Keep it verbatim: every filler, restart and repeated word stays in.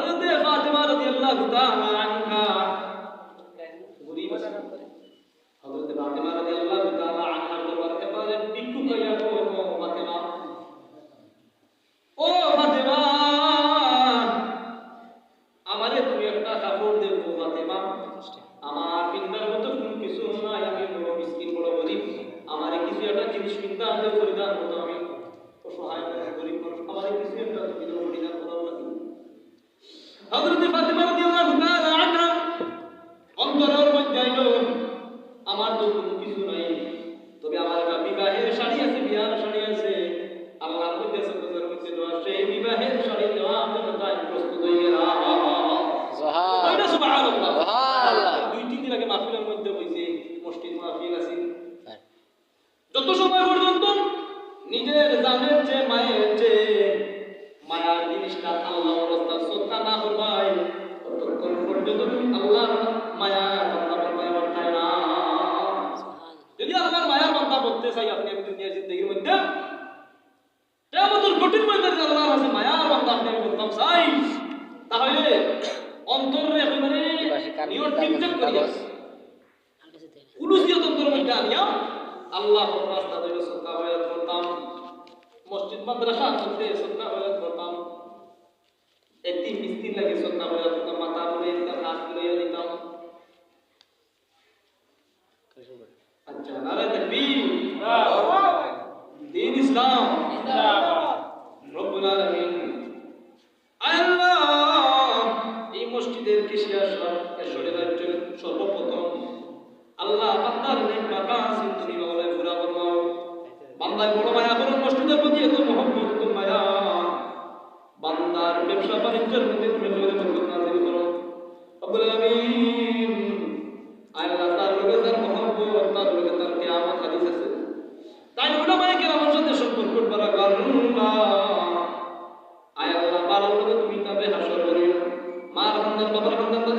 হযরতে ফাতেমা রাদিয়াল্লাহু তাআলা আনহা, হযরতে ফাতেমা রাদিয়াল্লাহু তাআলা আনহার দরবারে একবার এক ভিক্ষুক আইয়া কয়, "ও ফাতেমা, ও ফাতেমা, আমারে তুমি একটা কাপড় দেও গো ফাতেমা, আমার পিন্দার মতো কুনু কিছু নাই, আমি বড় মিসকিন, বড় গরিব, আমারে কিছু একটা জিনিস পিন্দার দেও, পরিধান মতো আমি অসহায় মানুষ, গরিব মানুষ, আমারে কিছু একটা তুমি দেও পরিধান করার লাগি।" হযরতে ফাতেমা রাদিয়াল্লাহু তাআলা আনহা অন্তরের মধ্যে আইলো, "আমার তো কুনু কিছু নাই, তবে আমার একটা বিবাহের শাড়ি আছে, বিয়ার শাড়ি আছে, আল্লাহর মধ্যে আছে, রোজার মধ্যে দেওয়া, সেই বিবাহের শাড়ি দেওয়ার জন্য তাই প্রস্তুত হয়ে গেলাম।" সুবহানাল্লাহ। দুই তিন দিন আগে মাহফিলের মধ্যে কইছি, মসজিদ মাহফিল আছে। যত সময় পর্যন্ত নিজের জানের চেয়ে মায়ের চেয়ে মায়ার জিনিসটা আল্লাহর রাস্তায় সদকা না করবায়, ততক্ষণ পর্যন্ত তুমি আল্লাহর মায়ার বান্দা বান্দা অইতায় না। যদি আল্লাহর মায়ার বান্দা বনতে চাই আপনি, আমি দুনিয়ার জিন্দেগির মধ্যে, কিয়ামতের কঠিন ময়দানে আল্লাহর কাছে মায়ার বান্দা আপনি আমি বনতাম চাই, তাহলে অন্তরের একেবারে নিয়ত ঠিকঠাক করিয়া উলুসিয়ত অন্তরের মধ্যে আনিয়া আল্লাহর রাস্তায় সদকা খয়রাত করতাম, মসজিদ মাদ্রাসা আছে সদকা খয়রাত করতাম, এতিম মিসকিন লাগি সদকা খয়রাত করতাম, মাথা তুলে দিতাম, হাত তুলে দিতাম। আচ্ছা, নারায়ে তাকবীর। দ্বীন ইসলাম। রব্বুল আলামিন। আয় আল্লাহ, এই মসজিদের কেশিয়া সাহেব এশরে রাজ্যের সর্বপ্রথম আল্লাহ বান্দার নেক মাকাসিদ তুমি মাওলায় পুরা ফরমাও। বান্দায় বড় মায়া করো, মসজিদের প্রতি এত মহব্বত, এত মায়া। বান্দার ব্যবসা বাণিজ্যের মধ্যে তুমি খায়রে বরকত নাজিল করো। রব্বুল আলামিন, আয় আল্লাহ, তার লগে তার মহব্বত, তার লগে তার কিয়ামত হাদিস আছে। তাই উলামায়ে কেরামের সাথে সম্পর্ক বাড়া করুন না। আয় আল্লাহ, বাবার লগে তুমি তারে হাশর করিও। মার খান্দান, বাবার খান্দান,